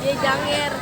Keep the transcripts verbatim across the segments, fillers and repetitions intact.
Dia janger.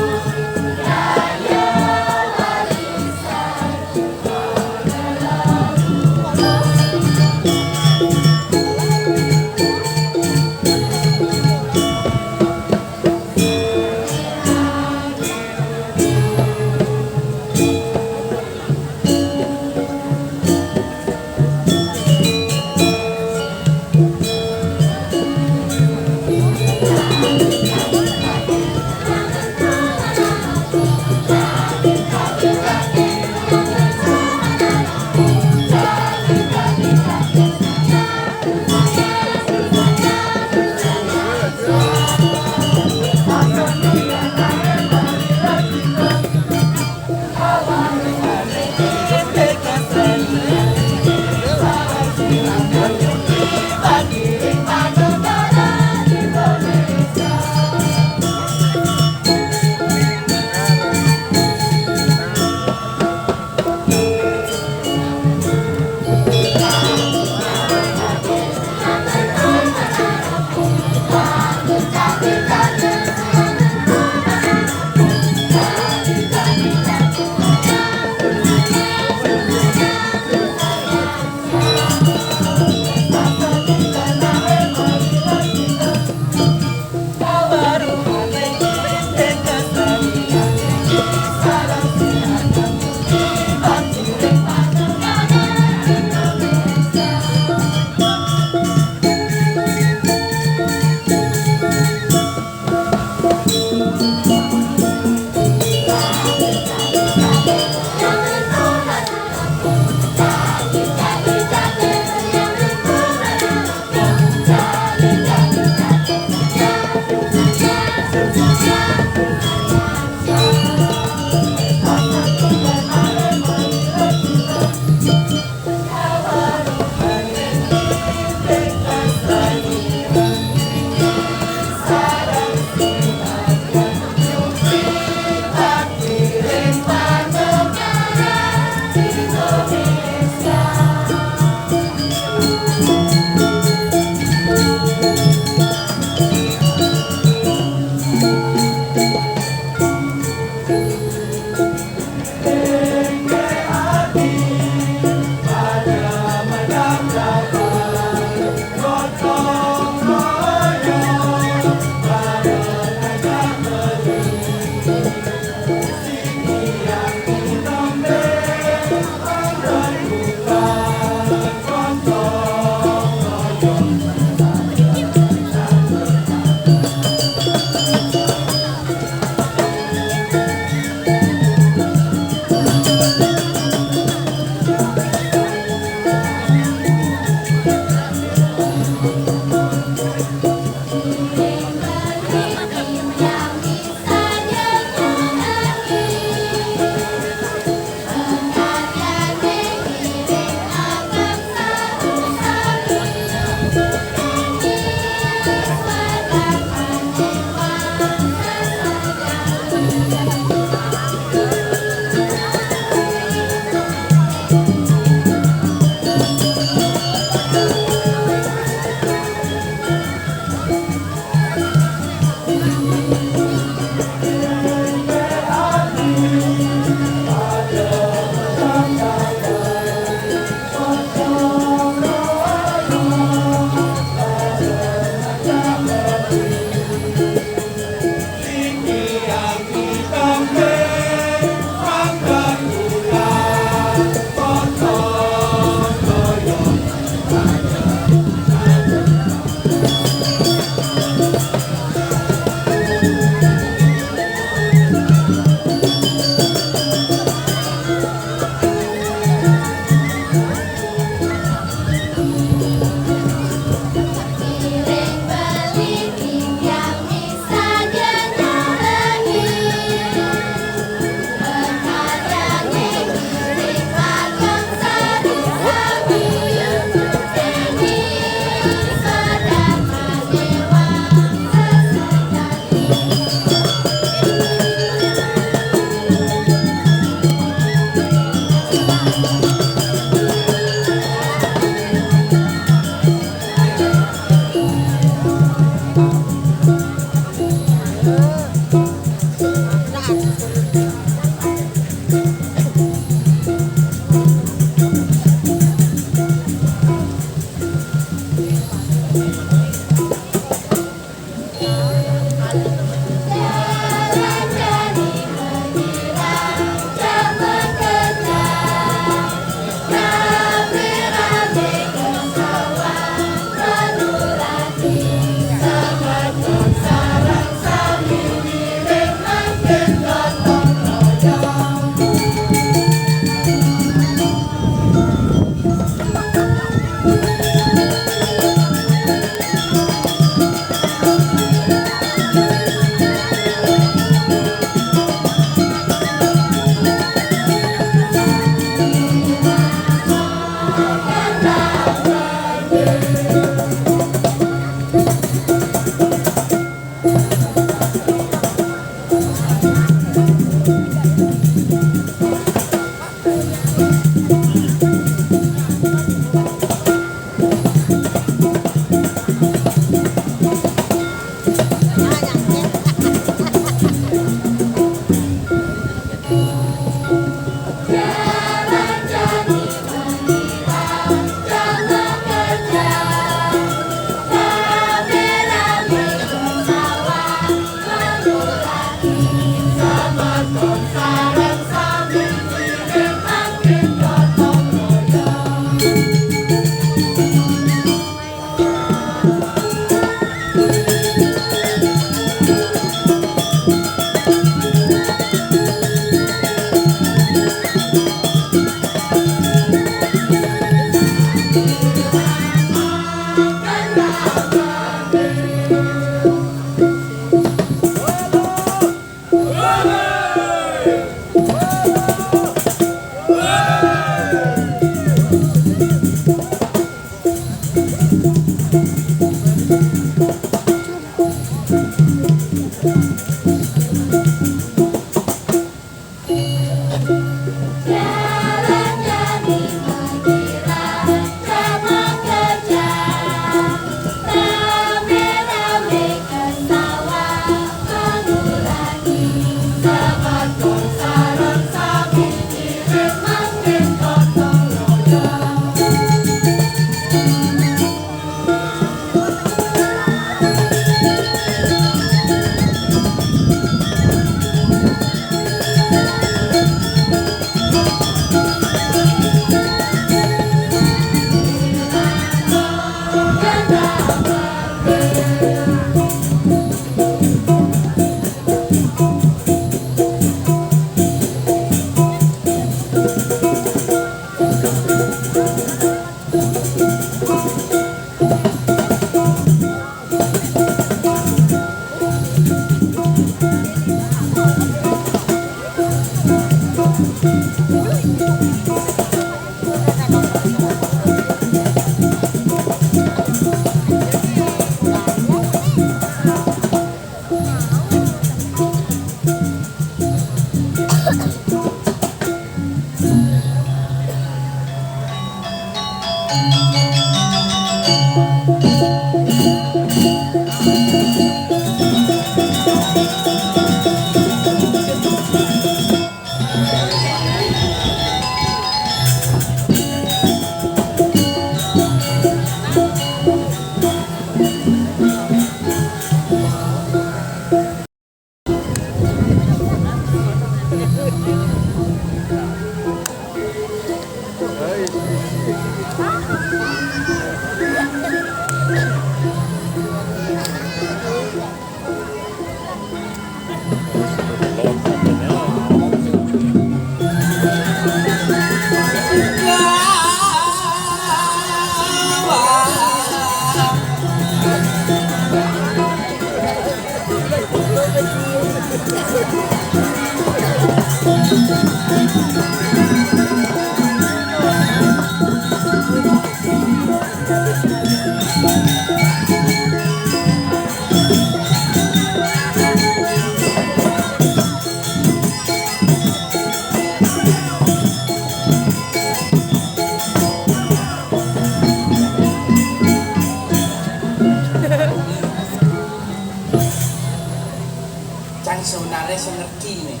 Sebenarnya saya ngerti nih.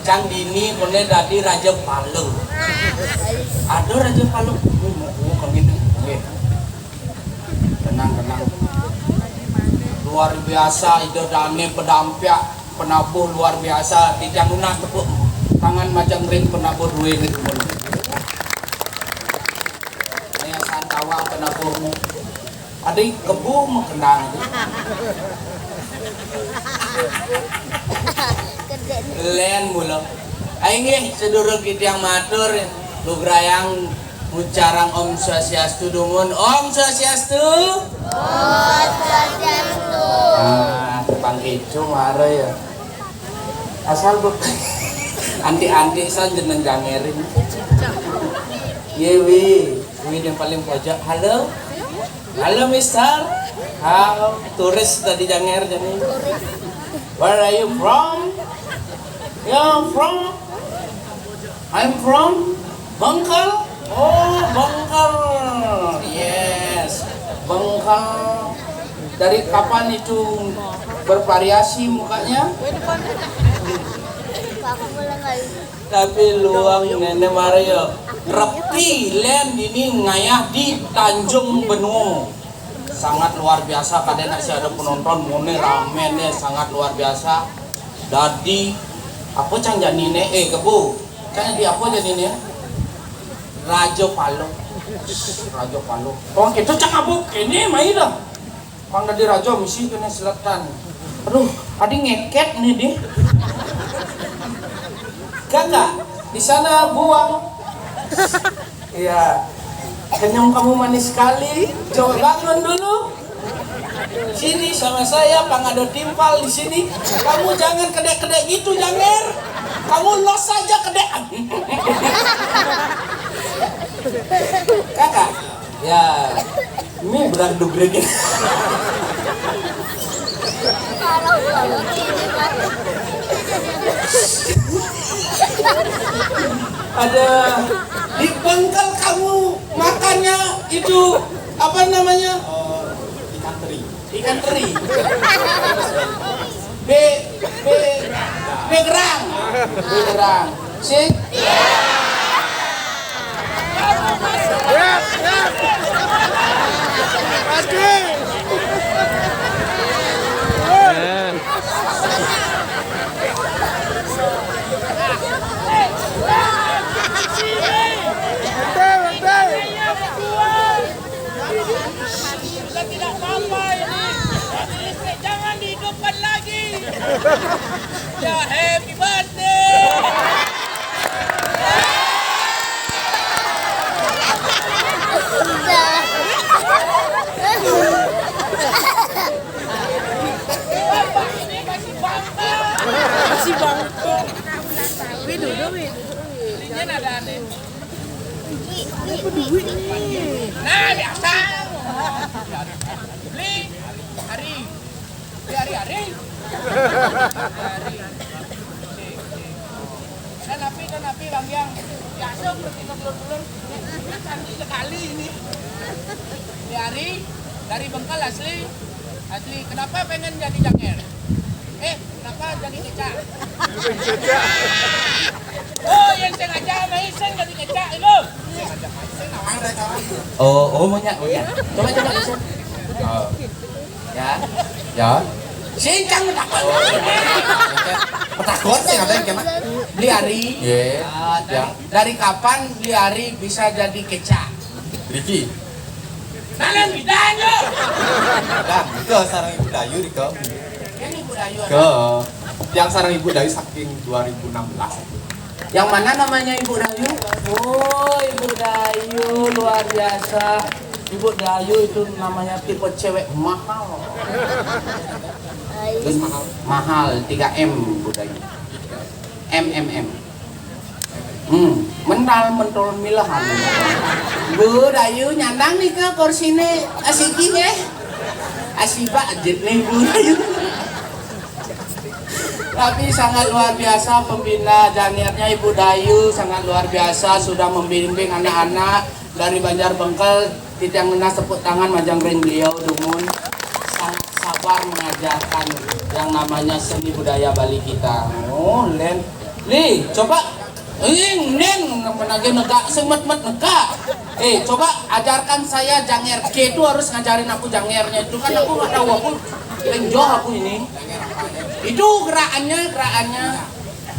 Cang dini kone dadi Raja Palu. Ada Raja Palu. Wih, mau gua kawin nih. Wih. Tenang, tenang. Luar biasa, ida dane pedampiak, penabuh luar biasa. Titiang nunas tepuk tangan majeng ring penabuh due niku. Ini asan tawang penabuhmu. Adi kebu mekenang. Len mula. Ai nggih, sedurung titiang matur, lugrayang ngucarang Om Swastiastu dumun. Om Swastiastu. Om Swastiastu. Ah, tukang kecu mara ya. Asal bu anti-anti san jeneng jangerin. Ye wi, wi yang paling pojok. Halo. Halo, Mister. Halo, turis tadi janger jadi. Where are you from? Yeah, from? I'm from Bengkel. Oh, Bengkel. Yes, Bengkel. Dari kapan itu bervariasi mukanya? Tapi luang Nenek Mario. Repi len ini ngayah di Tanjung Benoa. Sangat luar biasa, kadang nak ada penonton, mone rame nih, sangat luar biasa. Dadi, apa cang janine? Eh, kebu. Cang di apa janine? Raja Palo. Raja Palo. Orang kita cang apa? Kene mai dah. Pang dadi raja mesti kena selatan. Aduh, adi ngeket nih deh. Kakak, di sana buang. Iya. Senyum kamu manis sekali. Coba bangun dulu. Sini sama saya, Bang, ada timpal di sini. Kamu jangan kedek-kedek gitu, Janger. Kamu los saja kedek. Kakak, ya, ini berang dugregin. Ada di Bengkel kamu makannya itu apa namanya? Oh, ikan teri. Ikan teri. Be, be, begerang. Begerang. Sing. Sudah tidak sampai ini. Jadi listrik jangan dihidupkan lagi. Ya, happy birthday. Ini masih bangka. Masih bangka. Wih, dulu, wih. Ini ada aneh. Nah, biasa. Beli hari. Beli hari-hari. Hari. Dan api, dan api, Bang Yang. Biasa, bertiga bulan-bulan. Ini cantik sekali ini. Beli hari, dari Bengkal asli. Asli. Kenapa pengen jadi janger? Eh, kenapa jadi kecak? Oh, yang sengaja sama Isen jadi kecak itu. Oh, oh, maunya, maunya. Coba, coba, Isen. Oh. Ya. Ya. Sincang takut. Petakut sih ada yang kena. Beli hari. Iya. Ya, ya. Dari kapan Beli Ari bisa jadi kecak? Riki. Dalam bidang, yuk. Dah, itu sarang Ibu Dayu, Riko. Ini Ibu Dayu. Ke yang sarang Ibu Dayu saking dua ribu enam belas. Yang mana namanya Ibu Dayu? Oh, Ibu Dayu luar biasa. Ibu Dayu itu namanya tipe cewek mahal. Terus mahal. Mahal, tiga M Ibu Dayu. M M M. Hmm, mental mentol milahan. Bu Dayu nyandang nih ke kursine asiki nggih. Asibak aja nih Bu Dayu. Tapi sangat luar biasa pembina jangernya Ibu Dayu, sangat luar biasa sudah membimbing anak-anak dari Banjar Bengkel. Titiang nunas tepuk tangan majeng ring beliau dumun. Sangat Sabar mengajarkan yang namanya seni budaya Bali kita. Oh, Len. Li, coba. Ih, Nen, apa lagi negak, sing met-met negak. Eh, coba ajarkan saya janger. Ke itu harus ngajarin aku jangernya. Itu kan aku nggak tahu, aku lenjoh aku ini. Itu gerakannya, gerakannya.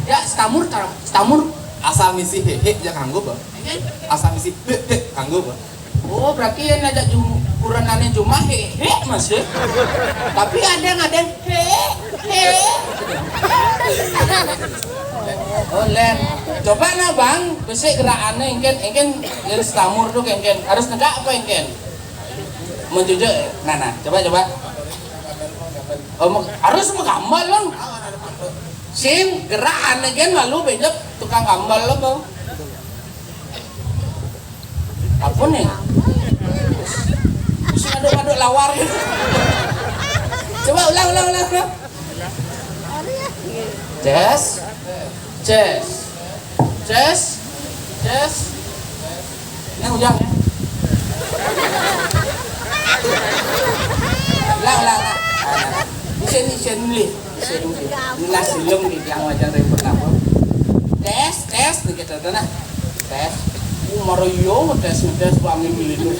Ya, stamur, stamur. Asal misi hehe aja kanggo, Bang. Asal misi hehe kanggo, Bang. Oh, berarti yang ngajak jum-, kuranane jumah hehe, Mas, ya? Tapi ada yang ada yang he, he. Oh, Len. Coba nah, Bang, besik gerakane engken, engken yen stamur tuh engken. Harus negak apa engken? Menjujuk. Nah, nah, coba, coba. Oh, me-, harus menggambar, Bang. Sing gerakane kan malu benjep tukang gambar lo, Bang. Apa nih? Terus ngaduk-ngaduk lawar gitu. Coba ulang, ulang, ulang, ulang. Ces, ces, ces, ces. Ini ujang ya. Ulang, ulang, ulang. Isin, isin, beli. Isin, beli. Ini nasi lem di tiang wajan dari pertama. Tes, tes, nih kita tuh nah. Tes. Uh, maro yo ngetes, ngetes, Bang, ini itu.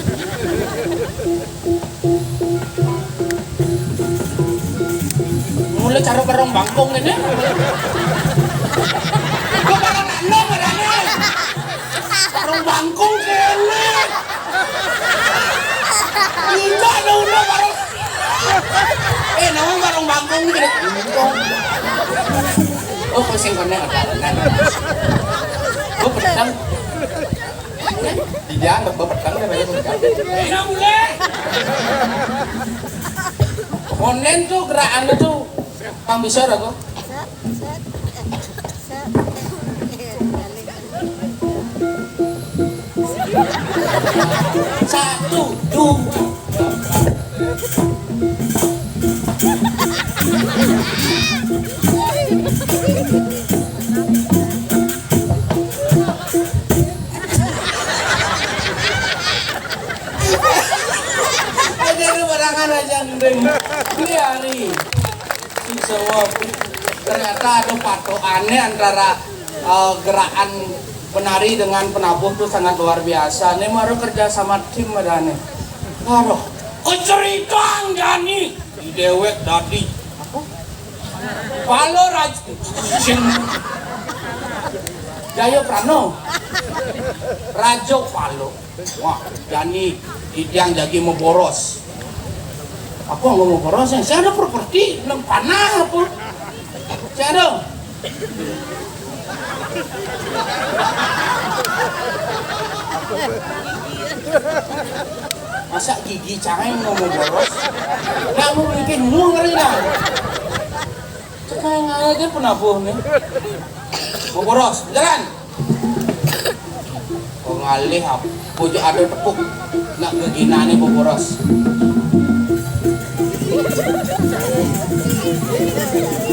Mulai cara barong bangkong ini. Kok barong nandong ada nih? Barong bangkong kene. Indah ada udah barong. Eh, nama barong bangkong ini kena. Oh, pusing kena. Oh, pedang. Tidak, nggak pedang, dia banyak pedang. Enak mulai. Konen tuh gerakan itu. Pang bisa aku. Satu, dua. Aja lu barangan aja, Ndeng. Iya, nih. Insya Allah. Ternyata ada patokannya antara, eh, gerakan penari dengan penabuh tuh sangat luar biasa. Nih, maro kerja sama tim ada nih. Aduh, keceritaan Jani. Di dewek dadi. Apa? Palo Raj-, sing Jaya Prano. Rajo Palo. Wah, Jani, titiang jagi mau boros. Aku nggak mau boros, ya. Saya ada properti, nang panah apa? Saya ada. Masa gigi cangeng mau boros? Nggak mau bikin muang ngeri dah. Cekang aja penabuh nih. Mau boros, jalan. Pengalih apa? Bojo ada tepuk. Nak geginane mau boros.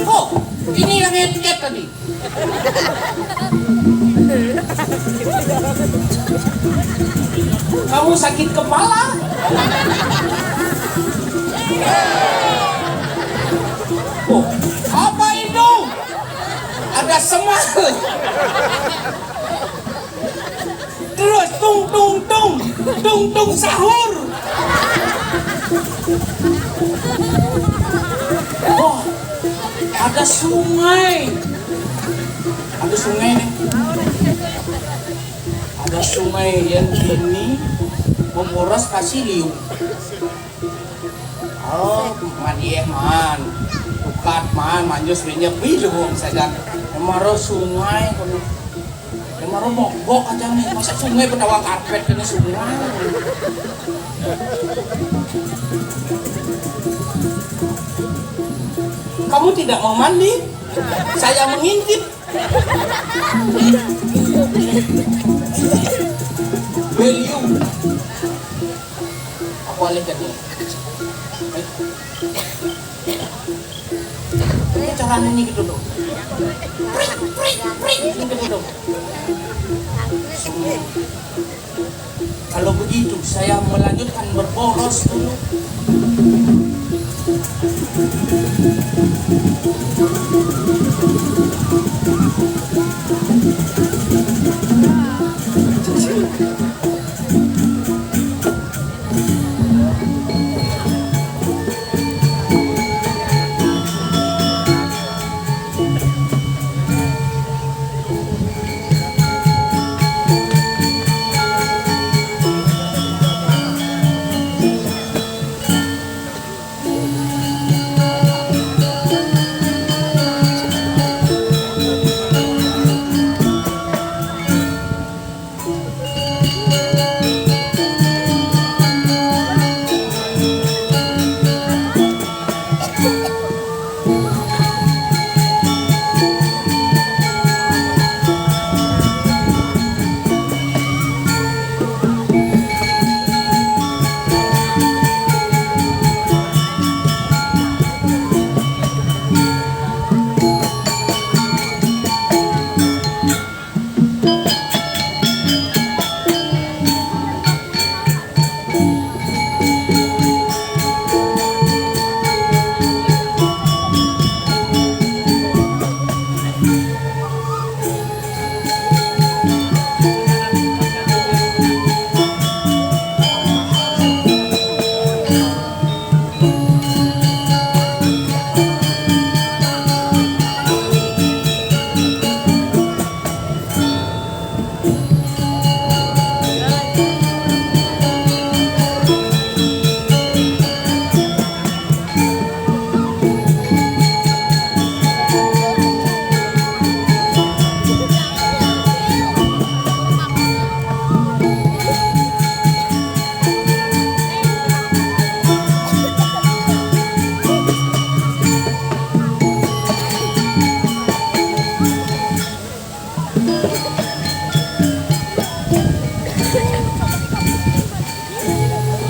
Oh, ini yang headset tadi. Kamu sakit kepala? Oh, apa itu? Ada semal. Terus tung tung tung, tung tung sahur. Oh, ada sungai. Ada sungai nih. Ada sungai yang ini memboros kasih liu. Oh, mandi eh man. Bukat man, manjus minyak bilu saja. Maro sungai kono. Maro mogok aja nih. Masa sungai betawa karpet kena sungai. Kamu tidak mau mandi? Saya mengintip. Beliau. Aku alih tadi. Ini cara nyanyi gitu loh. Prik, prik, prik, gitu loh. Kalau begitu, saya melanjutkan berboros dulu.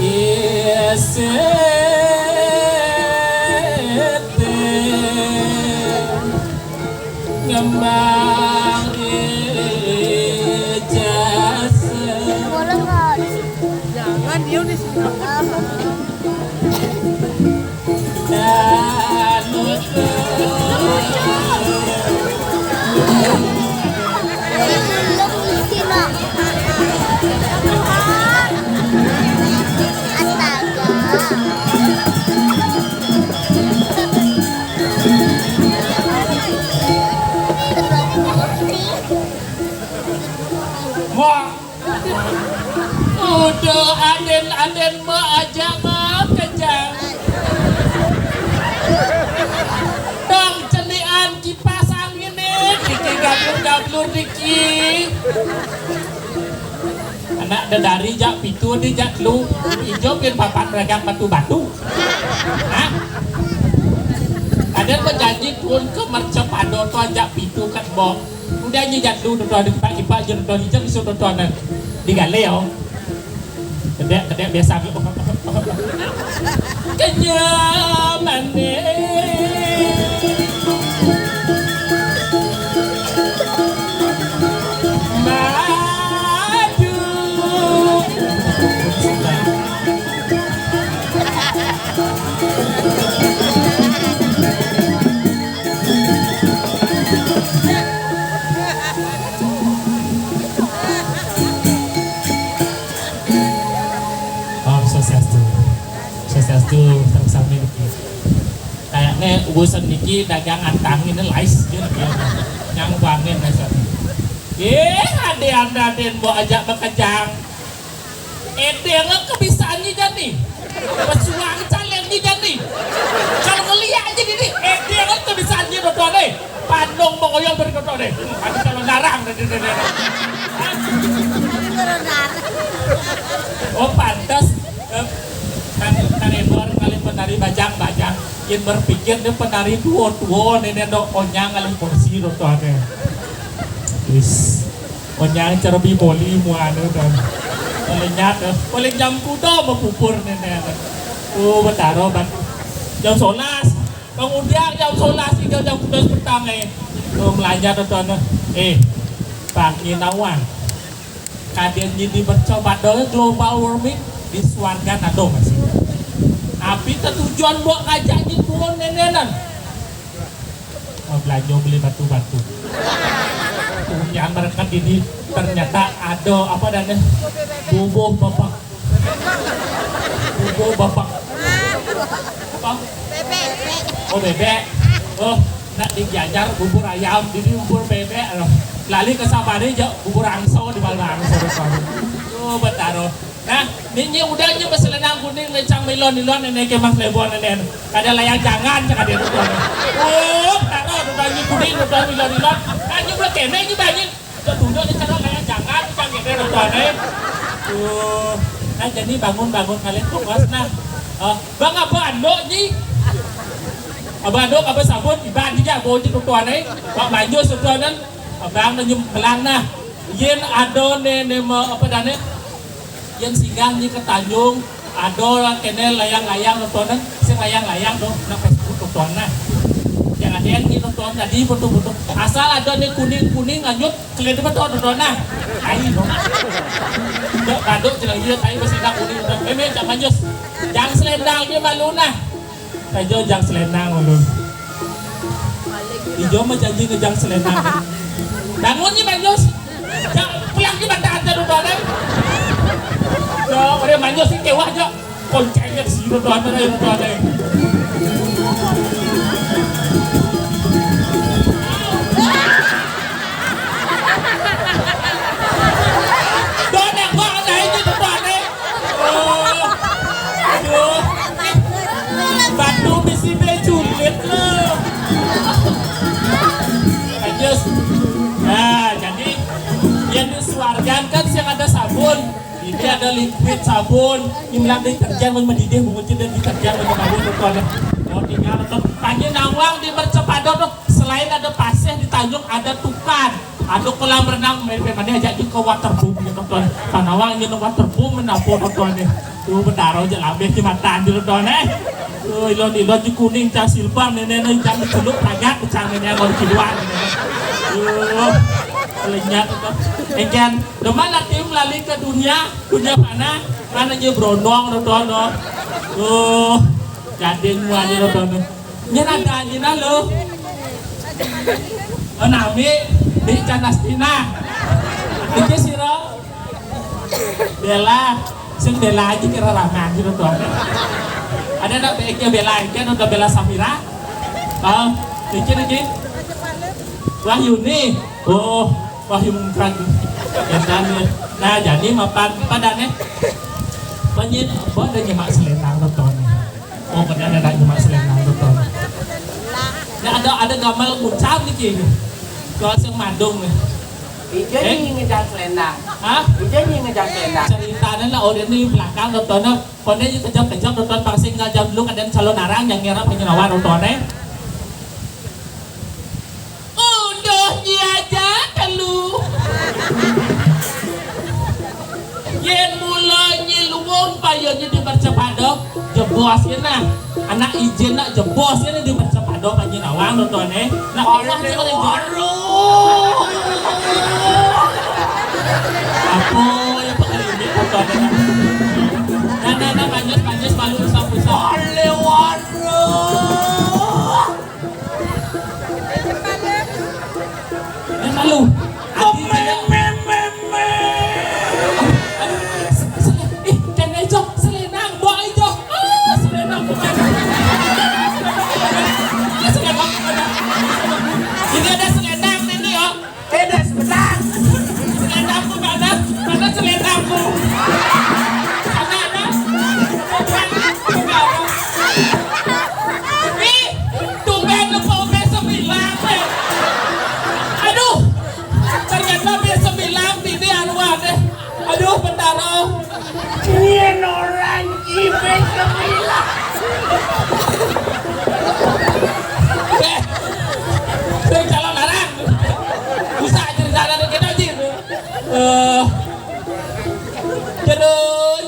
Isete ngembang ijasa. Boleh nggak di sini? Jangan, dia udah sini. Wah. Udah aden-aden mah aja mah kejang. Dong cenian kipas angin nih, diki gablur-gablur diki. Anak dedari jak pitu di jak lu, ijo pin papan ragang batu-batu. Hah? Aden berjanji pun ke mercep ado tuan jak pitu kat bok. Udah nyi jadu tuan, dikipak-kipak je tuan, ijam isu tuan, digale yo. Kedek, kedek biasa. Kenyaman ni. Madu. Om Swastiastu. Swastiastu, sami-sami niki. Kayaknya urusan niki dagang antang ini lais je niki. Nyang bangen lais. Eh, ade anda den bawa ajak bekejang. Edeng kebisaannye jani. Pesuang calennye jani. Kalau ngeliat aja ini, edeng kebisaannye, Dodo, deh. Pandong mengoyong beri, Dodo, deh. Ada calon darang, deh, deh, deh, deh. Oh, pantas. Eh, kan, kan Edward kali penari bajang-bajang. Yang berpikir dia penari tua-tua, nenek dok onyang kali kursi, Dodo, deh. Wis. Onyang cerbi boli muane to. Melenyat, eh. Paling jam kuda mepupur nene. Oh, betaro ban. Jam solas. Kemudian jam solas hingga jam kuda petang, eh. Oh, melanyat to, to, eh. Bang Inawan. Kadian jadi bercoba dong global warming di swarga nado masih. Tapi tujuan mbok ngajak nyebun nenenan. Mau belanja beli batu-batu. Punya mereka ini ternyata ada apa dan bubuh bapak. Bubuh bapak. Apa? Oh, bebek. Oh, nak di Gianyar bubur ayam, di bubur bebek. Lali ke Sabari jok bubur angso di Palma Angso. Oh, betaro. Nah, ninyi udah nyi beselenang kuning lencang milon-milon nenek ke Mas Lebon nenek. Kada layang jangan cakap dia tuh. Oh, betaro udah nyi kuning udah milon-milon. Nah, nyi belum kene nyi banyak. Udah tunjuk ni cara layang jangan cakap dia tuh. Oh, nah jadi bangun-bangun kalian tuh mas nah. Oh, bang apa anduk nyi? Abang anduk apa sabun? Iban juga bau je tuh tuan eh. Bang manjus tuh tuan kan. Abang nyi belang nah. Yen ada ne ne apa dane? Yen singgah nyi ke Tanjung, ada lah kene layang-layang nontonan, sing layang-layang dong, nak Facebook nonton nah. Yang ada yang nyi nonton tadi foto-foto. Asal ada ne kuning-kuning lanjut kelihatan betul nonton nah. Ai dong. Dok kaduk jelang dia tai besi nak kuning nonton. Meme cak manjus. Jang selendang dia malu nah. Tajo jang selendang ulun. Ijo mah janji ngejang selendang. Bangun ni manjus. Jang pulang ni bantah aja dulu deh. Yo, pada manjus ni kewah jo. Koncengnya di sini dulu deh, dulu deh. Dona gua ada ini dulu deh. Oh, aduh. Batu bisi bejulit lo. Lanjut. Nah, jadi yang di suargan kan sing ada sabun. Ini ada liquid sabun. Ini bilang deterjen mun mendidih menguci dan deterjen mun mendidih betul. Mau tinggal tuh. Panji nawang di Mercepadon tuh selain ada pasir di Tanjung ada tukan. Ada kolam renang, mana aja juga water boom gitu tuh. Panawang ini water boom menapo tuh nih. Tuh betaro aja lambeh di mata anjir tuh nih. Tuh ilon-ilon di kuning cang silver nenek nenek cang diceluk ragat cang nenek mau di luar. Tuh lenyap tuh. Engken, deman nanti melalui ke dunia, dunia mana? Mana aja berondong tuh tuh. Tuh gading muanya tuh tuh. Nyen ada anjina lo. Oh, nami di Canastina. Iki sira Bella, sing Bella aja kira rame anjir tuh. Ada nak baiknya Bella iki ada Bella Safira. Oh, iki iki. Wahyuni. Oh, Wahyu Mungkran. Ya kan ya. Nah, jadi mapan padane. Panjen apa ada nyemak selendang tuh. Oh, benar ada cuma selendang betul. Ya ada ada gambar ngucap nih kayaknya. Kalau yang madung nih. Ijo Eh? Nyi ngejang selendang. Hah? Ijo Nyi ngejang selendang. Ceritanya lah orang ini belakang nontonnya. Kone aja kejap-kejap nonton pasti nggak jam dulu kadang calon arang yang ngira penyenawan nontonnya. Uduh nyi aja kelu. Yen mula nyi luwung payunnya di Mercepada, jebos ya nah. Anak izin nak jebos ya di Mercepada panji nawang nontonnya. Nak Allah sih kalau izin. Apa yang pakai ini nontonnya? Nah, nah, nah, manjus, manjus, malu, usah, usah. Waduh. Malu. Ih, kena ijo, selenang, bawa ijo. Ah, selenang bukan. Ah, selenang bukan. Ini ada selenang ini ya. Eh, dah sebentar. Selenang bukan. Mana selenangku? Sana ada. Bukan. Bukan. Ih, tumben lupa udah sembilan, eh. Aduh, ternyata udah sembilan, ini anu deh. Aduh, bentar, oh. Ini orang jibe sembilan. Eh, sing calon larang. Bisa cerita dari kita, Jin. Eh, Jero,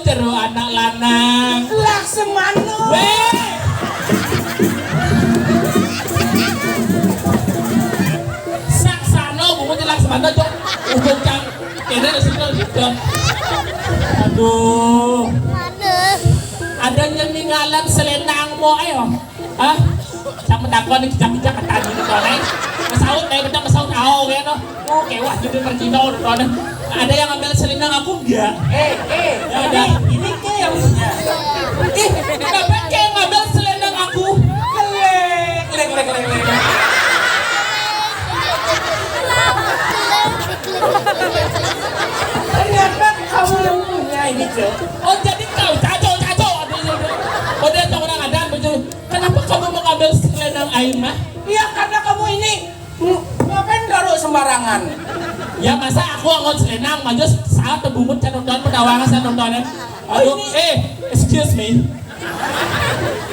jero anak lanang. Laksamana. Weh. Saksana bungut Laksamana, Cok. Ujung cang. Kene di sini, Cok. Aduh. Ada nyemi Ketinggalan selendangmu, ayo. Hah? Sama takon nih, kijak-kijak kata gitu, tuh, nih. Masaut, nih, betul masaut, au, kayak, no. Oh, kayak, wah, jadi pergi, no, no, no. Ada yang ngambil selendang aku, enggak? Eh, eh, Ya, ini, udah. Ini ke yang punya. Ih, kenapa kayak ngambil selendang aku? Lek, lek, lek, lek, lek. Ternyata kamu yang punya ini, Cok. Oh, jadi kau, caco, caco. Oh, dia orang ada, betul. Kenapa kamu mengambil selendang aing mah? Iya, karena kamu ini ng-, ngapain taruh sembarangan? Ya, masa aku anggon selendang, maju saat tebungut, can nonton, pedawang, can nonton, ya. Aduh, ini eh, excuse me.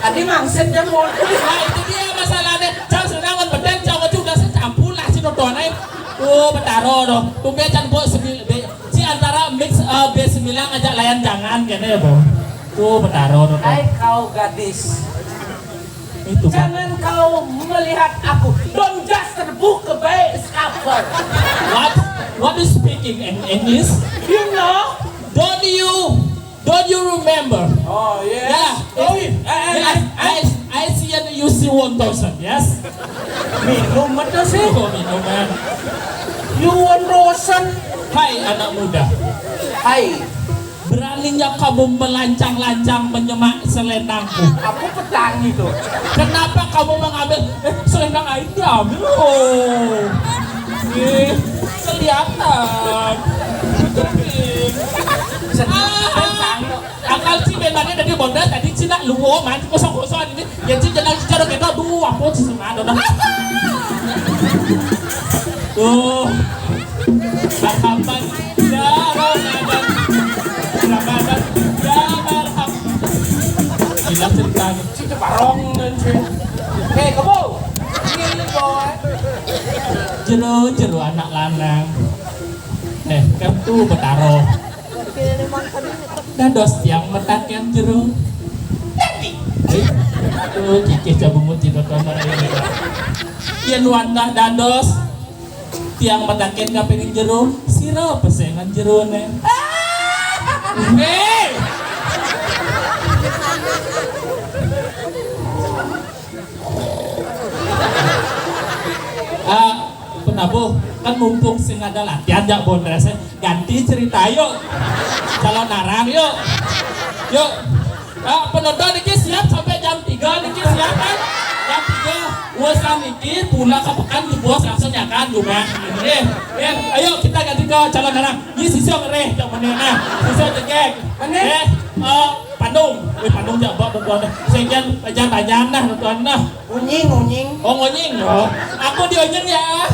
Tadi mangset dia mau. Nah, itu dia masalahnya. Cang selendang anggon bedeng, cang maju udah secampur lah si nonton, eh. Tuh, betaro, tuh. Tumben can buat sembil-, be-, si antara mix, eh, B sembilan aja layan jangan, kene ya, Bo. Tuh, betaro, tuh. Hai, kau gadis. Itu, Bang. Jangan kau melihat aku. Don't just terbuka baik cover. What? What is speaking in English? You know? Don't you, don't you remember? Oh, yes. Yeah. Oh, iya. Eh, eh, Yes, eh, eh. I, I see an U C one thousand, yes? Minum itu sih. Oh, minuman. You one thousand. Hai, anak muda. Hai. Beraninya kamu melancang-lancang menyemak selendangku. Aku petani tuh. Kenapa kamu mengambil, eh, selendang aing diambil, oh. Eh, kelihatan. Sedih. Ah, petani. Akal si memangnya dari Bonda tadi Cina luwo, man, kosong-kosong ini. Ya, Cina cara kita, duh, aku sih, man, udah. Tuh. Marhaban. Ya, Ramadan. Ramadan. Ya, marhab. Gila ceritanya. Si Ceparong dan si. Eh, kamu. Ini, boy. Jero, jero anak lanang. Eh, kan tuh betaro. Dados tiang metaken jero. Dadi. Eh, tuh, kikih cabungut di nonton ini. Yen wantah dados tiang metaken kapining jero, sira pesengan jerone. Hei! Ah, penabuh, kan mumpung sing ada latihan, jak Bondres, eh. Ganti cerita, yuk. Calon arang, yuk. Yuk. Ah, penonton niki siap sampai jam tiga niki, siap, kan? Jam tiga. Wes niki pulang ke pekan di bos langsung ya kan, juga. Eh, eh, ayo kita ganti ke calon arang. Ini siswa ngereh, cok, mana, nah. Siswa cekek. Mana? Eh, eh, Pandung. Wih, Pandung jabak nonton. Sekian, jangan-jangan nah nonton nah. Unying, unying. Oh, ngonying, oh. Aku dionying ya.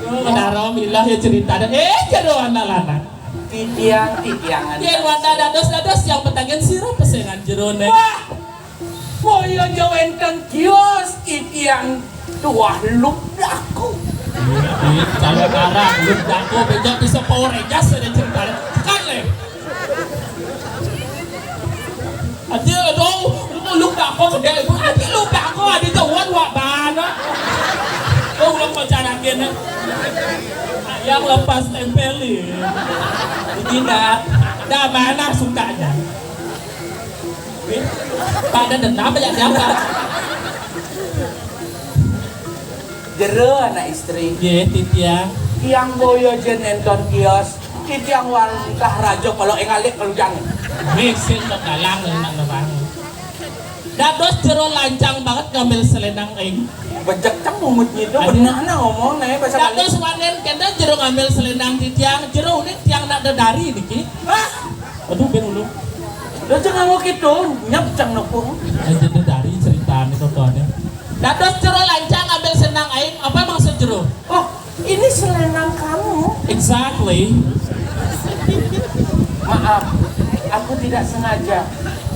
Oh, Daro milah ya cerita dah. Eh, jero anak lanang. Titiang, titiangan. Yen wanda dados-dados yang petagen sira pesengan jerone. Wah, boyo jo wenten kios titiang tuah lubdaku. Ih, kalau marah, lubdaku, bejo bisa Power Rangers ada cerita. Tekan, Le. Aja dong, lu, lu bako gede, lu, aja lu bako, ada jauhan, wak, bana. Lu ulang pacaran gini. Yang lepas tempelin. Ini dah, dah mana sukanya? Pada dendam ya, siapa? Jero anak istri. Nggih, titiang. Tiang boyo jen nonton kios. Titiang wantah raja kalau engalik kalau jang. Nggih, sing tegalang enak nerang. Dados jero lancang banget ngambil selendang ing. Bejek cang mungut gitu, Aduh. Bener nah ngomong nih bahasa Bali. Dados wanen kena jero ngambil selendang titiang, jero unik tiang nak dedari niki. Hah? Aduh, ben ulun. Lo jangan mau gitu, nyap cang nepung. Aja dedari cerita nih tontonnya. Dados jero lancang ngambil selendang aing, apa maksud jero? Oh, ini selendang kamu. Exactly. Maaf, aku tidak sengaja.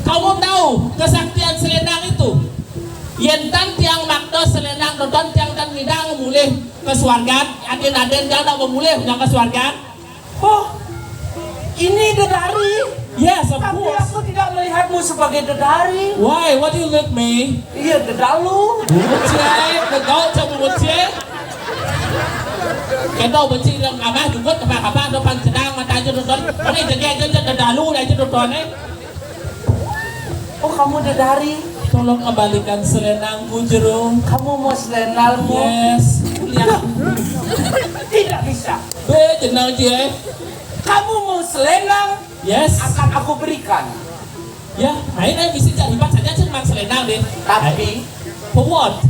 Kamu tahu kesaktian selendang itu? Yen tan tiang makto selendang nonton tiang tan ngidang mulih ke swargan, aden-aden tiang tak mulih nyang ke swargan. Oh, ini dedari. Yes, of Tapi course. Aku tidak melihatmu sebagai dedari. Why? What do you look me? Iya, dedalu. Bungut cek, dedal cek bungut cek. Kita benci dengan kamar juga, apa-apa, ada pan sedang, mata aja nonton. Ini jadi aja, aja dedalu, aja nonton, eh. Oh, kamu dedari. Tolong kembalikan selendangku, Jero. Kamu mau selendangmu? Yes. Lihat. Tidak bisa. Be, jenang, Cie. Kamu mau selendang? Yes. Akan aku berikan. Ya, ayo, ayo, bisa cari bang saja, cuma selendang deh. Tapi for what?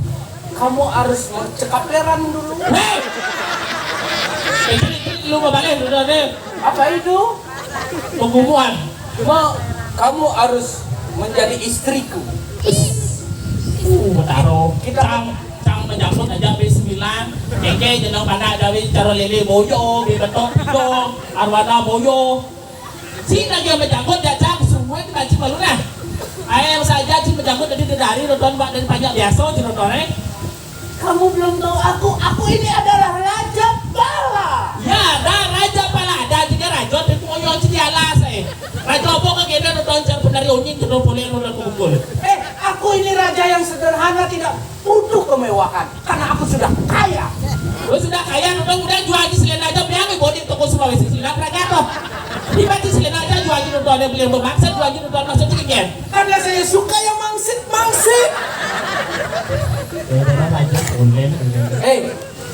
Kamu harus cekaperan dulu. Hei! Itu, itu lu mau balik, udah deh. Apa itu? Pengumuman. Mau, kamu harus menjadi istriku. Uh, taruh. Kita cang, cang menjemput aja B sembilan. Keke jenang mana ada wis cara lele boyo, be betok pidong, arwana boyo. Sing lagi sama janggut, jajang, semua itu baju baru nah. Ayam saja sih menjanggut dari dedari nonton, Mbak, dari banyak biasa sih nonton, eh. Kamu belum tahu aku, aku ini adalah Raja Bala. Ya, ada Raja Bala, ada juga Raja di Moyo di alas, eh. Raja apa ke kene nonton cer penari onying, nonton boleh, nonton kumpul. Eh, aku ini raja yang sederhana, tidak butuh kemewahan karena aku sudah kaya. Lu sudah kaya, udah, udah jual aja selendang aja, biar lu bodi toko Sulawesi Selatan, berapa tuh? Tiba di selendang aja jual aja, udah ada beli yang bermaksud, jual aja, udah maksud dikit. Karena saya suka yang mangsit-mangsit. Ya, udah, lanjut, online, online. Eh,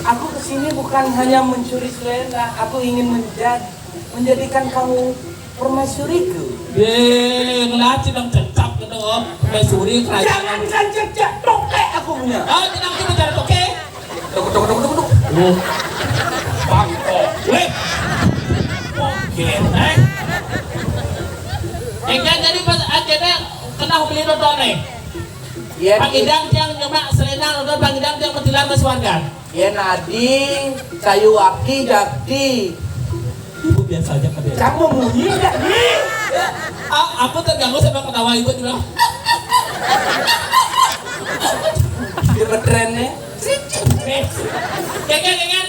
aku kesini bukan hanya mencuri selendang, aku ingin menjadi, menjadikan kamu permaisuriku. Ye, ngelatih dong cecak gitu, oh. Permaisuri kerajaan. Jangankan cecak, tokek aku punya. Oh, tenang, kita cari tokek. Tuk, tuk, tuk, tuk, tuk. Oh. Bangkok. Weh. Oke, eh. Eh, kan jadi pas akhirnya kena beli nonton nih. Iya, Pak Idang tiang nyemak selendang, nonton Pak Idang tiang mentilar ke suarga. Iya, nadi, kayu aki, jati. Ibu biasa aja kan ya. Kamu munyi nggak nih? Ah, aku terganggu sama ketawa ibu juga. Dia ngetren nih. Keke, keke.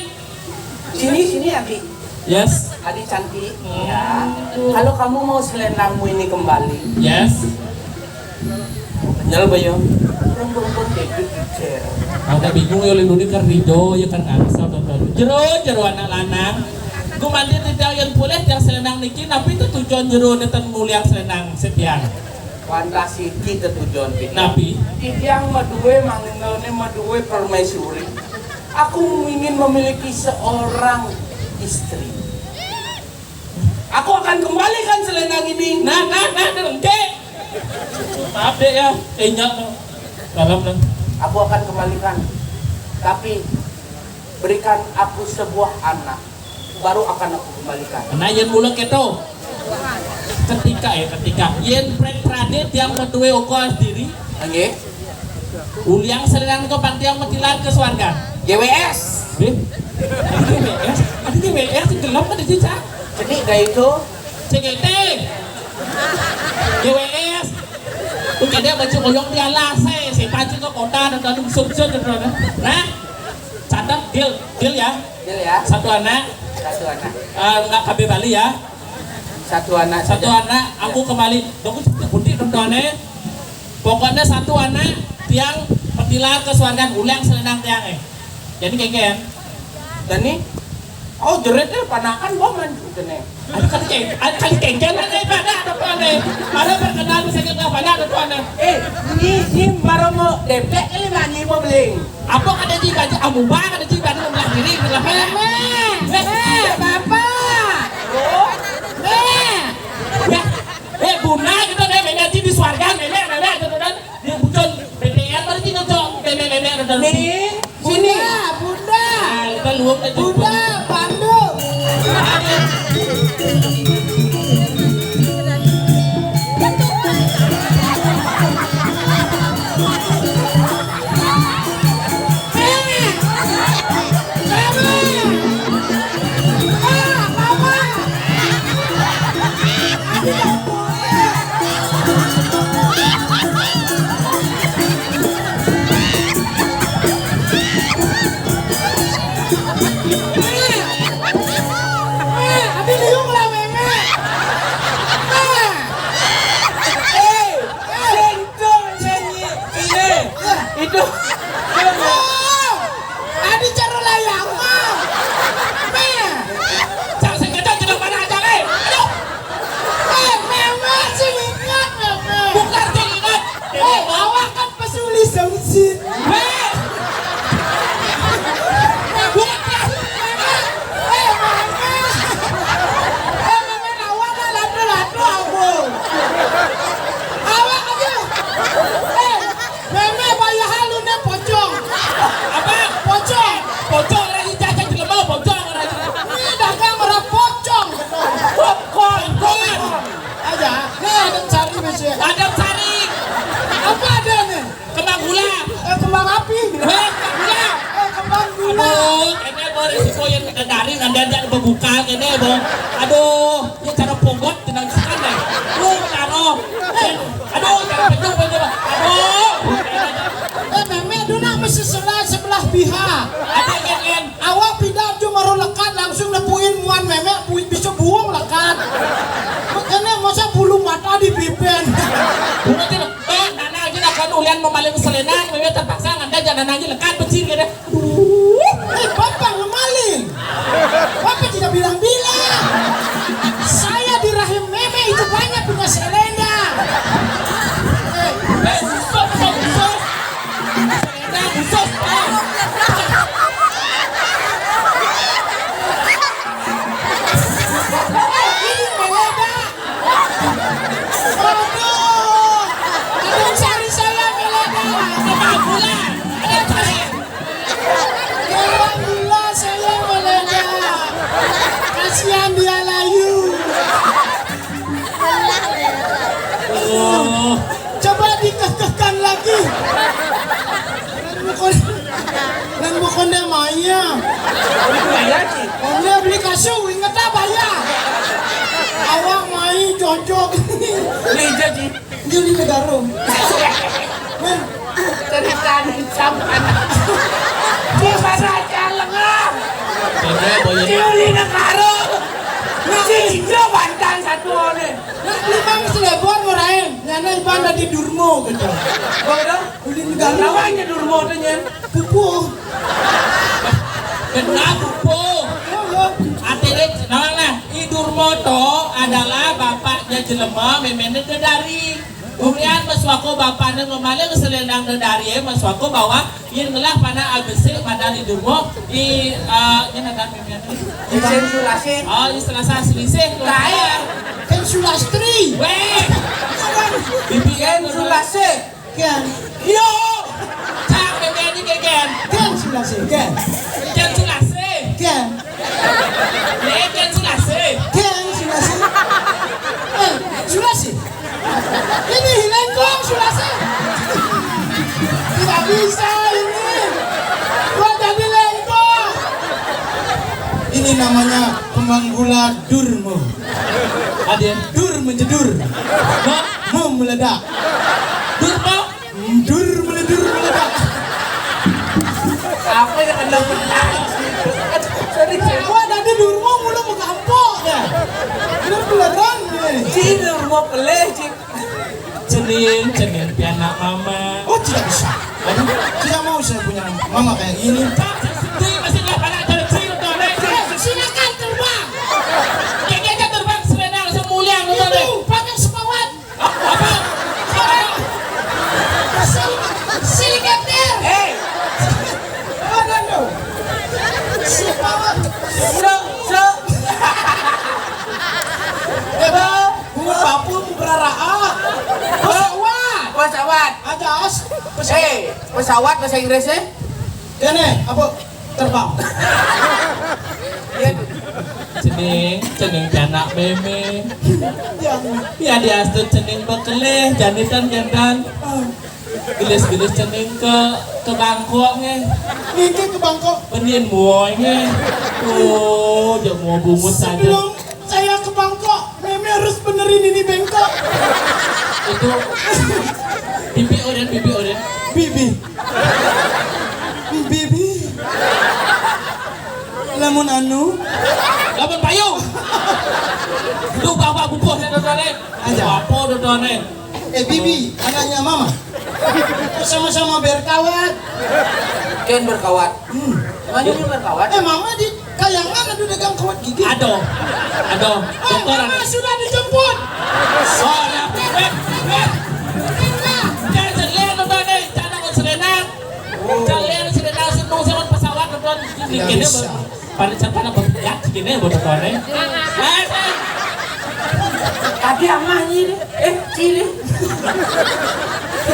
Sini, sini, Abi. Yes. Adi cantik. Ya. Kalau kamu mau selendangmu ini kembali. Yes. Nyel, Bayu. Belum, belum, belum, David Cher. Ada bingung ya, Linduni kan Rido, ya kan Angsa, tonton. Jero, jero anak lanang. Ku mandir di yang boleh yang selendang niki, tapi itu tujuan jero neten muliang selendang setiang. Fantasi kita tujuan kita. Napi? Titiang madue manginone madue permaisuri. Aku ingin memiliki seorang istri. Aku akan kembalikan selendang ini. Nah, nah, nah, nah, engke. Maaf deh ya, enyak no. Dalam no. Aku akan kembalikan. Tapi berikan aku sebuah anak, baru akan aku kembalikan. Nah, yen mula keto. Ketika ya, ketika. Yen prek pradit yang madue oko diri. Nggih. Uliang selendang itu pantiang metilar ke swarga. G W S. Deh. Ada G W S, ada G W S, gelem ada cicak. Cenik gak itu? C G T. G W S. Tuh, dia baju koyong di alas, eh, si pancing ke kota, dan tadi usut-usut, dan, dan, nah, catat, deal, deal ya. Deal ya. Satu anak. Satu anak. Eh, nggak K B Bali ya. Satu anak. Satu saja. Anak, aku kembali. Aku putih tontonan. Pokoknya satu anak, tiang petilar ke suargan, ulang selendang tiang, eh. Jadi kengken. Dan nih, oh, jerit deh, panakan boman gitu nih. Ada kali keng-, ada kali kengken, ada pada ada tuan, eh. Ada perkenalan saya nggak pada ada tuan, eh. Eh, ini, ini baru mau depek kali, nggak, ini mau beling. Apa kata Ji Baji? Amuba kata Ji Baji, membelah diri, membelah. Eh, eh, eh, Bapak. Oh. Eh. Ya. Eh, Bunda, kita nih, Nenek Ji di swarga, Nenek, Nenek, gitu kan. Dia bukan B T R, berarti cocok, Nenek, Nenek, gitu. Nih, sini. Bunda, Bunda. Nah, kita luwung aja. Bunda, Pandu. Buka kéné, Bong. Aduh, ya cara pogot tenang sekali. Lu taruh. Aduh, cara penyung, penyung. Aduh. Eh, mémé dulu nak mesti sebelah, sebelah pihak. Ada yang en. Awak pindah aja maru lekat, langsung nepuin muan mémé, puin bisa buang lekat. Makanya masa bulu mata di pipen. Bunga tidak, eh, nana aja nak kan ulian memaling selendang, mémé terpaksa nganda jangan aja lekat, becil gitu. Aduh. Eh, Bapak ngemaling. Bapak tidak bilang-bilang. Saya di rahim mémé itu banyak punya selendang. Eh, eh, stop, stop, stop. Selendang, stop, stop. Eh, ini meledak. Aduh. Aduh, cari saya meledak. Ada gula. Ada gula. Gula saya meledak. Kasihan dia layu. Oh. Coba dikekehkan lagi. Nang bukan, nang bukan dia Maya. Maya, Ci. Maya beli kasur, inget apa ya? Awak main cocok. Meja, Ci. Dia di negara. Men. Cerita di sampan. Di mana aja lengah. Dia di negara. Ci, dia bantan satu one. Nah, lima selebor ngurain. Nyana iban di Durmo gitu. Boleh dong? Ulin Galuh. Namanya Durmo tuh, Nyen. Pupuh. Benar, pupuh. Iya, iya. Artinya, nah, nah, I Durmo to adalah bapaknya jelema, méméné dedari. Kemudian masuako bapakné memaling selendang dedari, masuako bahwa yén ngelah panah abesik pada I Durmo, i, eh, ini ada méméné. Ijen Sulasi. Oh, i Selasa Selisih. Lain. Kan Sulastri. Wéh. Bibi Jen Sulasi. Ken. Yo. Cak méméné ké Ken. Ken Sulasi, Ken. Ken Sulasi. Ken. Nih, Ken Sulasi. Ken Sulasi. Eh, Sulasi. Ini lengkong Sulasi. Tidak bisa ini. Gua jadi lengkong. Ini namanya pemanggulan Durmo. Ada yang dur menjedur. Mo, mo meledak. Durmo. Dur meledur meledak. Apa yang ada menang? Sorry, Ci. Wah, tadi Durmo mulu megampok ya. Dur belerang nih. Ci, Durmo peleh, Ci. Cening, Cening, pianak mama. Oh, tidak bisa. Aduh, tidak mau saya punya mama kayak gini. Cak, Ci, masih nggak pernah ada Ci, udah, Ci. Eh, silakan terbang. Kayaknya terbang sebenarnya langsung mulia, udah, Ci. Itu, pakai sepawat. Apa? Apa? Sil-, silikopter. Hei. Apa tuh? Sepawat. Sro, sro. Eh, Bang, bunga papu beraraak. Pesawat. Pesawat. Aja, Os. Pesawat. Hei, pesawat bahasa Inggrisnya? Kéné, apa? Terbang. Iya. Cening, Cening pianak mémé. Ya. Ya diastun Cening bekelih, janitan jantan. Ah. Gelis-gelis Cening ke, ke Bangkok ngé. Niki ke Bangkok. Benin moy ngé. Oh, jek mau bungut saja. Sebelum saya ke Bangkok, mémé harus benerin ini bengkok. Itu bibi oren, bibi oren. Bibi. Bibi. Lamun anu. Lamun payung. Duh, bapak bubuh saya dodoné. Aja. Apa dodoné? Eh, Bibi, anaknya Mama. Sama-sama berkawat. Ken berkawat. Hmm. Mana ini berkawat? Eh, Mama di Kayangan ada dagang kawat gigi. Aduh. Aduh. Eh, Mama sudah dijemput. Oh, ya. Eh, eh. Jangan, jangan lihat dodoné, cara kau selena. Kalian sudah tahu sih, nung sama pesawat nonton di Tidak kene bisa. Pada siapa nak berpijak segini buat nontonnya. Tadi amah ini, eh, sini.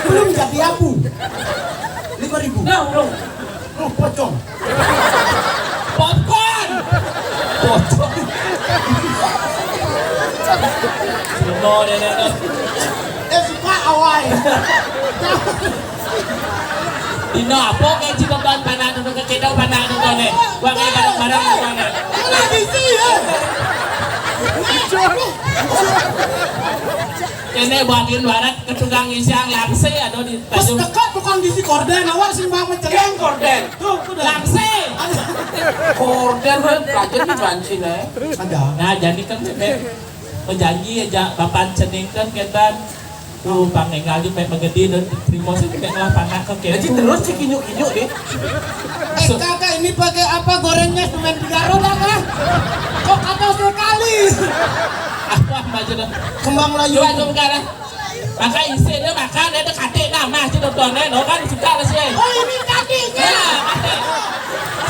Belum jadi abu. Lima ribu. Nah, belum. Oh, pocong. Popcorn. Pocong. Semua dia, dia, dia. Eh, suka awal. Dina apa kayak cita tuan panah tu ke kita panah tu tuan eh. Gua kayak barang-barang tu tuan eh. Isi ya. Ini buatin barat ke tukang isi yang langsé ada di Pas Tanjung. Dekat tukang isi korden, awak sing bang menceleng korden. Tuh, udah. Langsé. Korden kan pelajar di banci, eh. Ada. Nah, jadi kan bebek berjanji aja bapak cening kan ketan. Tuh, Bang Enggal juga kayak begede dan terima sih kayak ngelah panak ke kayak Jadi tuh. Terus si kinyuk-kinyuk nih. Eh, kakak, ini pakai apa gorengnya? Semen tiga roda kah? Kok kata sekali? Apa aja dah. Kembang layu. Coba, coba, kan. Maka isi dia makan, dia katik nama si dokternya, no kan suka lah sih. Oh, ini katiknya. Ya, katik.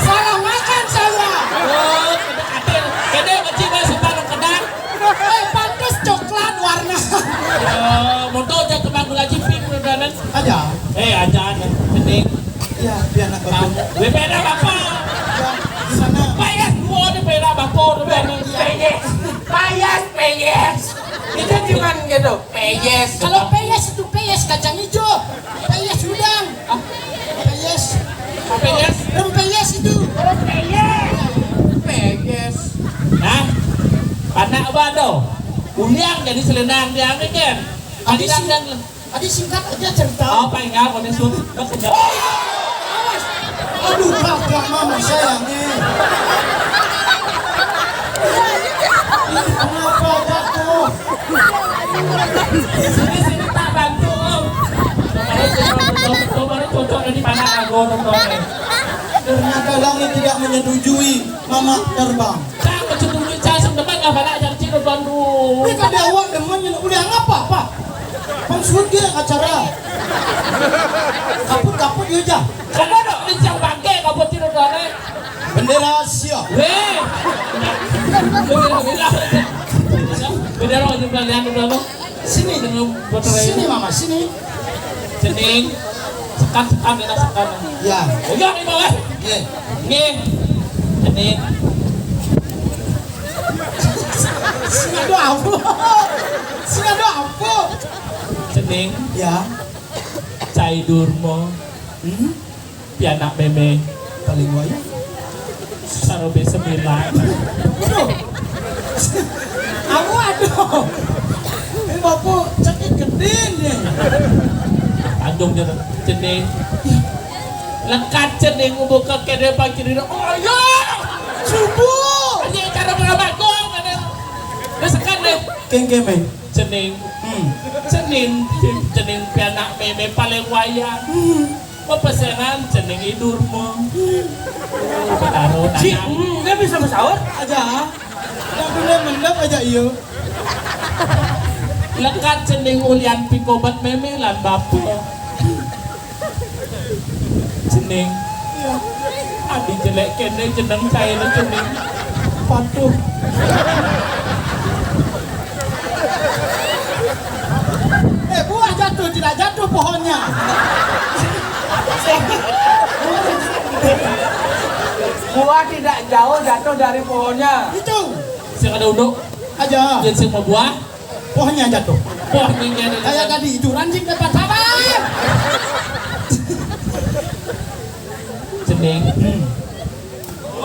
Salah makan saya. Oh, kita katik. Kita kecil masih paling kedang. Eh, pantas coklat warna. Oh, motor aja kembang gula ciping, udah. Aja. Eh, aja, aja. Cening. Ya, biar anak tahu. Gue beda apa? Ya, di sana. Payas, dua dia beda apa? Udah beda. Iya. Payas, payas, payas. Itu cuman gitu, payas. Kalau payas itu payas kacang hijau. Payas udang. Ah. Payas. Payas. Rempeyes itu. Rempeyes. Payas. Nah, anak apa tuh? Uliang jadi selendang dia kan? Tadi sih. Tadi singkat aja cerita. Apa enggak? Kau nih, Sud. Kau kerja. Awas. Aduh, kakak mama sayang nih. Ini kenapa jatuh? Sini, sini, tak bantu, Om. Baru cocok dari mana aku nontonnya. Ternyata langit tidak menyetujui mama terbang. Cang, menyetujui, Cang, sing demen nggak pada Cang Ciro tuan dulu. Ini kan dia awak demen, udah ngapa, Pak? Bang Sud dia acara. Kaput-kaput dia aja. Karena dok, ini Cang bangke, kaput Ciro tuan, eh. Bendera siap. Weh. Bendera, bendera. Bendera, bendera, bendera. Sini. Sini, Mama, sini. Cening. Sekat, sekat, enak sekat. Ya. Oh, iya, nih, Bang, eh. Iya. Nih. Cening. Sini ada apa? Sini ada apa? Cening. Ya. Cai Durmo. Hmm? Pianak mémé. Paling wayah. Karo B sembilan. Aduh. Aku aduh. Ini bapu sakit gedé nih. Tanjung Jero, Cening. Lekat Cening, buka kedé pagi dina. Oh iya. Subuh. Ini cara berapa gong, ada. Wis sekan deh. Kéngkémé. Cening. Hmm. Cening, Cening pianak mémé paling wayah. Hmm. Pepesenan Cening Idurmo. Karo Ci, tangan. Hmm, dia bisa bersaur aja. Ndak boleh mendem aja, iyo. Lekat Cening ulian pikobet mémé lan bapa. Cening. Iya. Adi jelék kéné jeneng cai lu, Cening. Patuh. Eh, buah jatuh, tidak jatuh pohonnya. Buah tidak jauh jatuh dari pohonnya. Itu. Sing ada unduk. Aja. Jén sing mau buah. Pohonnya jatuh. Pohonnya jatuh. Kayak tadi itu ranjing dapat sabar. Cening. Hmm.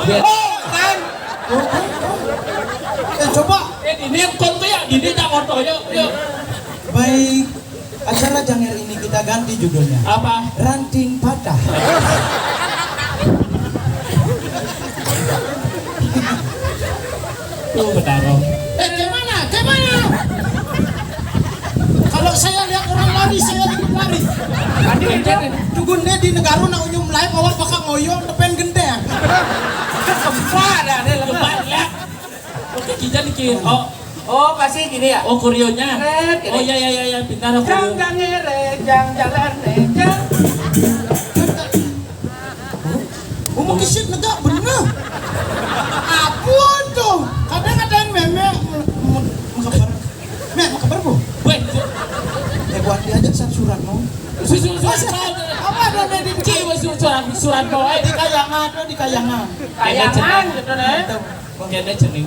Dia. Oh, kan. Oh, oh, oh. Eh, coba. Eh, ini kon tuh ya, ini tak motor, yuk, yuk. Baik, acara Janger ini kita ganti judulnya. Apa? Ranting patah. Tuh, betarong. Eh, gimana? Gimana? Kalau saya lihat orang lari, saya ikut lari. Tadi dia tugun deh di negara nak unyum lain, awak bakal ngoyo, depan genteng. Sempat ada, ada lepas. Lepas, ya. Oke, kita dikit. Oh. Oh, pasti gini ya? Oh, koreonya. Seret, gitu. Oh, iya, iya, iya, iya, pintar aku. Jang, jang, ngere, jang, jalan, eh, jang. Ngomong kisit negak bener. Ampun tuh. Kadang ada yang mémé me-, me-, mengkeper. Mé, mengkeper, Bu. Weh, eh, buat diajak sat surat mau. Susu surat mau. Apa ada di Ci, susu surat, surat mau, eh. Di kayangan, tuh di kayangan. Kayangan, gitu, deh. Kéné Cening.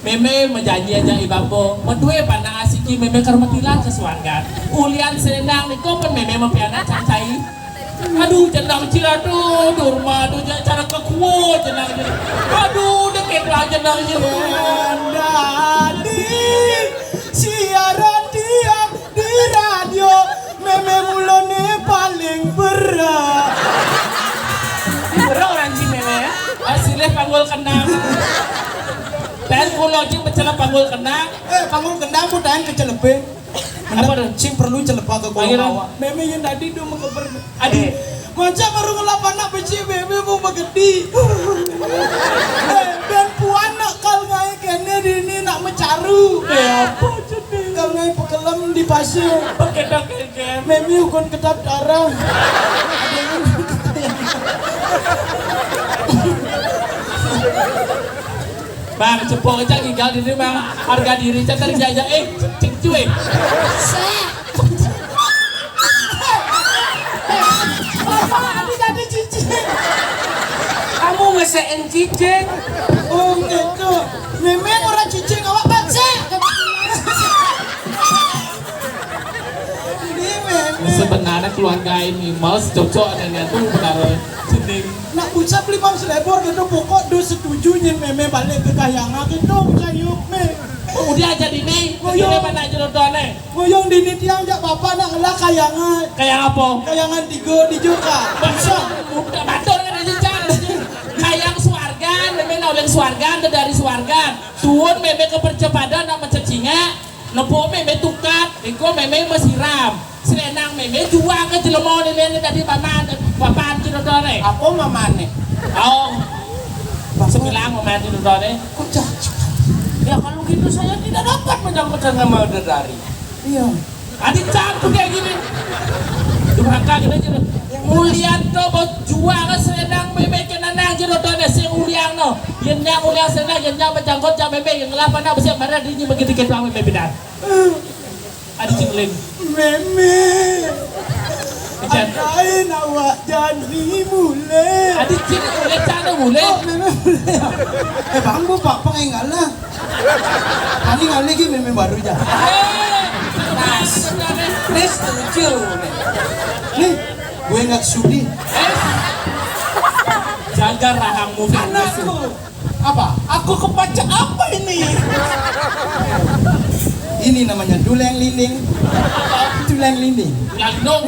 Mémé majanji aja i bapa, madué panak asiki mémé karo matilan ka suargan. Ulian selendang nika pun mémé mapianak cacai. Aduh, jenang ciladu, Durma, aduh, ja-, cara kekuo jenang. Aduh, deket Kenal gitu. Dadi siaran tiang di radio, mémé mulane paling berat. Berat orang si mémé ya. Hasilnya panggul kenang. Dan kulo aja pecel panggul kenang. Eh, panggul kenang ku tahan kecelebe. Apa tuh? Sing perlu celeba ke kolong awak. Mémé yang tadi do mekeber. Adi. Macam baru ngelap anak beci mémé mau begedi. Eh, ben puan nak kal ngai kene dini nak mecaru. Eh, apa jadi? Kal ngai pekelem di pasir. Pakai dak kene. Mémé ukun ketap darah. Bang, cepok aja tinggal di sini, Bang. Harga diri aja terjaga. Eh, cek cuy. Bapak, ini tadi cicing. Kamu ngesein cicing. Oh, gitu. Mémé orang cicing, awak baca. Ini mémé. Sebenarnya keluarga ini males cocok dengan tuh benar cicing. Nak ucap limang selebor gitu, pokok do setuju nyen mémé balik ke Kayanga gitu, sayup mé. Oh, udah jadi nih. Oh, iya. Jadi mana jodohnya? Ngoyong dini tiang jak bapak nak ngelah kayangan. Kayang apa? Kayangan tiga di Joka. Bisa. Udah batur kan aja, Cang. Kayang suargan, mémé nak uling suargan, dari suargan. Tuun mémé ke percepadan nak mencecinga. Nepuk mémé tukat, iko mémé mesiram. Selendang mémé jual ke jelema ni, ni tadi paman, papan jodoh ni. Apa mamane? Oh. Sebilang mamane jodoh ni. Kok jahat? Ya, kalau gitu saya tidak dapat menyangkut sama Dedari. Iya. Adi campur kayak gini. Durhaka kita aja. Mulian to bos jual selendang mémé ke nanang jodoh ni, sing uliang no. Yen nyak uliang selendang, yen nyak menjangkut jam mémé, yang ngelapa nak besi marah di ini begitu ke tuang mémé bidan. Adi cingling. Mémé. Ijan. Adain awak jani mulai. Adi cingling, cana mulai. Oh, mémé mulai. Eh, bang, bu, pak, pengen ngalah. Tadi ngalih lagi mémé baru aja. Eh, keras. Ini setuju. Nih, gue nggak sudi. Eh. Jaga rahangmu, Ferguson. Anakku. Apa? Aku kepaca apa ini? Ini namanya duleng linding. Duleng linding. Lindung.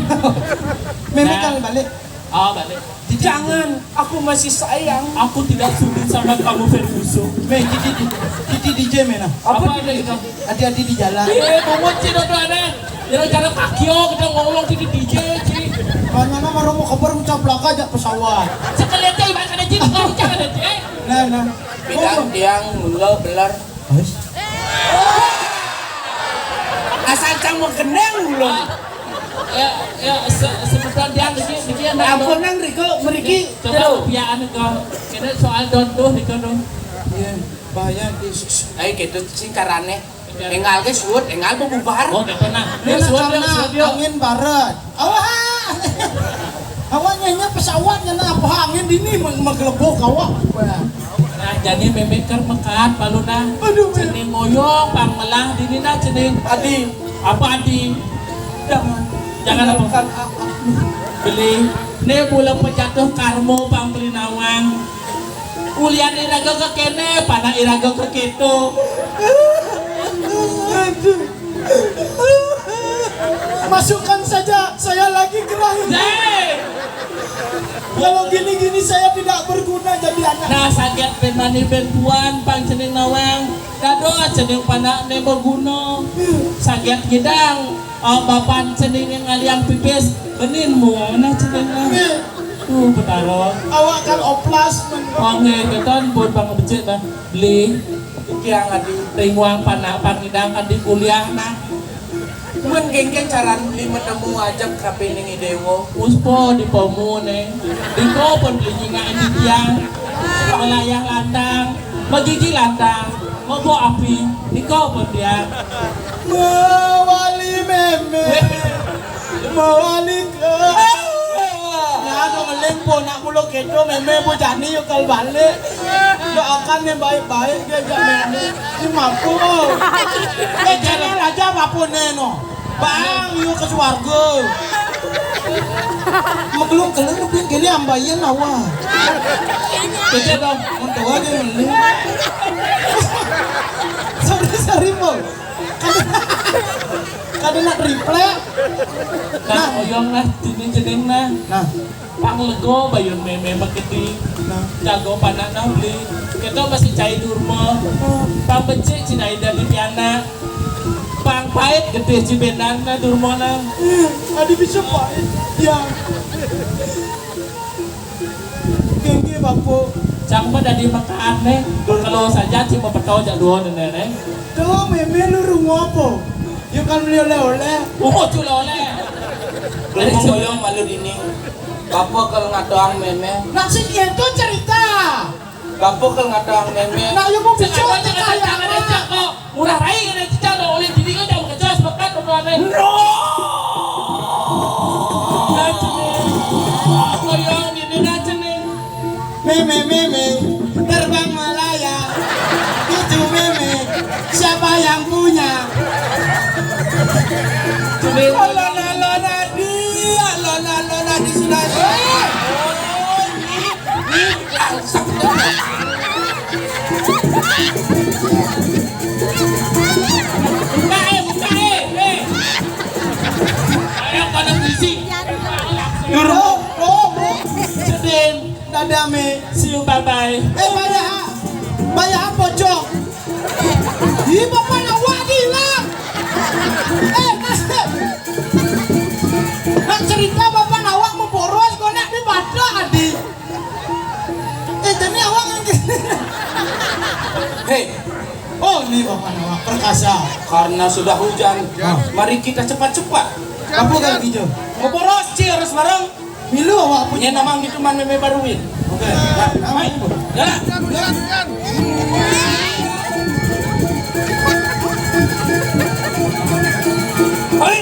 Mémé kal balik. Oh, balik. Jangan, aku masih sayang. Aku tidak sudi sama kamu, Ferguson. Mé, Didi, Didi, Didi D J, mé, nah. Apa Didi? Adi-adi di jalan. Iya, bungut sih, dodo ada. Gara-gara kakio kita ngomong di D J, Ci. Mana nama romo koper mencaplak aja pesawat. Sekali aja, ibarat kena Ci, kau jangan aja. Nah, nah. Bidang tiang, mula, belar. Wes. Asal cang mau keneng, mula. Ya, ya, se-, sebentar tiang, dikit, dikit, anak. Ampun, nang, Riko, meriki. Coba rupiah anu, kau. Ini soal don tuh, Riko, tuh. Iya, bahaya, di sus. Ayo, gitu, singkarannya. Enggal ke suut, enggal bebubar. Oh, udah pernah. Ini suut, karena suut, yuk. Angin barat. Awak. Awak nyanya pesawat nyana apa angin dini meng-, menggelebok awak. Nah, jadi mémé ker mekat, balu nah. Aduh, cening ngoyong, pang melah dini nah cening. Adi. Apa adi? Jangan. Jangan apa? Tinggalkan aku. Beli. Né bola pejatuh karmo, pang beli nawang. Ulian iraga ke kéné, panak iraga ke kéto. Aduh. Masukkan saja, saya lagi gerah ini. Hei! Kalau gini-gini saya tidak berguna jadi anak. Nah, saget pén mani pén puan, pang cening nawang. Dado cening panak né berguna. Saget gidang. Oh, bapan cening yang ngaliang pipis, benin mu, nah cening lah. Tuh, betaro. Awak kan oplas, men. Oh, nggih, keton pun bang becik, nah. Beli. Kiang adi. Ringwang panak pangidang adi kuliah, nah. Men kéngkén caran beli metemu ajak kapining idewo. Uspo di pomu, né. Diko pun beli nyingak adi tiang. Melayah landang, megigi landang. Ngobo api, iko pun dia. Mewali mémé. Weh. Mewali ke. Ya, dong, lempo nak mulo keto, mémé bu jani yuk kal balik. Doakan yang baik-baik dia, jak mémé. Ini mampu, oh. Eh, jangan aja apapun, Neno. Bang, yuk ke swarga. Maklum kalian lebih gini ambayan awal. Kecil dong, mentua aja ini. Sorry, sorry, Bang. Kada, kada nak reply. Nah, oyong nah, tini jeneng nah. Nah. Pang lego bayun mémé magedi. Nah. Jago panak nah beli. Kéto masih cai durma. Pang becik cina ida di pianak. Pang pait gedé cibenan nah durma nah. Adi bisa pait. Ya. Kéngké, Bapak. Cang mah dadi makan né. Kalau saja cuma petau jak dua néné né. Tuh, mémé lu rungu apa? Yuk kan beli oleh-oleh. Oh, cul oleh. Dari boyong malu dini. Bapak kalau ngatoang mémé. Nak sing itu cerita. Bapak kalau ngatoang mémé. Nak yuk mau bicara cerita ya. Murah rai kada cicak dong, oleh diri kan jauh kecos, bekat, betul, aneh. No! Nah, cening. Koyong ini, nah, cening. Mémé, mémé, terbang melayang. Itu mémé, siapa yang punya? Cening. Lona, lona, di, lona, lona, di, sudah. Oh, ini. Buka, eh, buka, eh, eh. Ayo pada puisi. Dulu, oh, oh. Sedin, dadame, see you, bye-bye. Eh, bayar, bayar apa, Cok? Ih, bapak awak hilang. Eh, nasib. Nak cerita bapak awak mau boros, kau nak di badak, adik. Eh, jadi awak nganggil. Hei. Oh, ini bapak awak perkasa. Karena sudah hujan, mari kita cepat-cepat. Apa kalau gitu? Mau boros, Ci, harus bareng. Milu awak punya. Nyén namang di tuman mémé baruin. Oke. Nah, namang itu. Ya. Hai.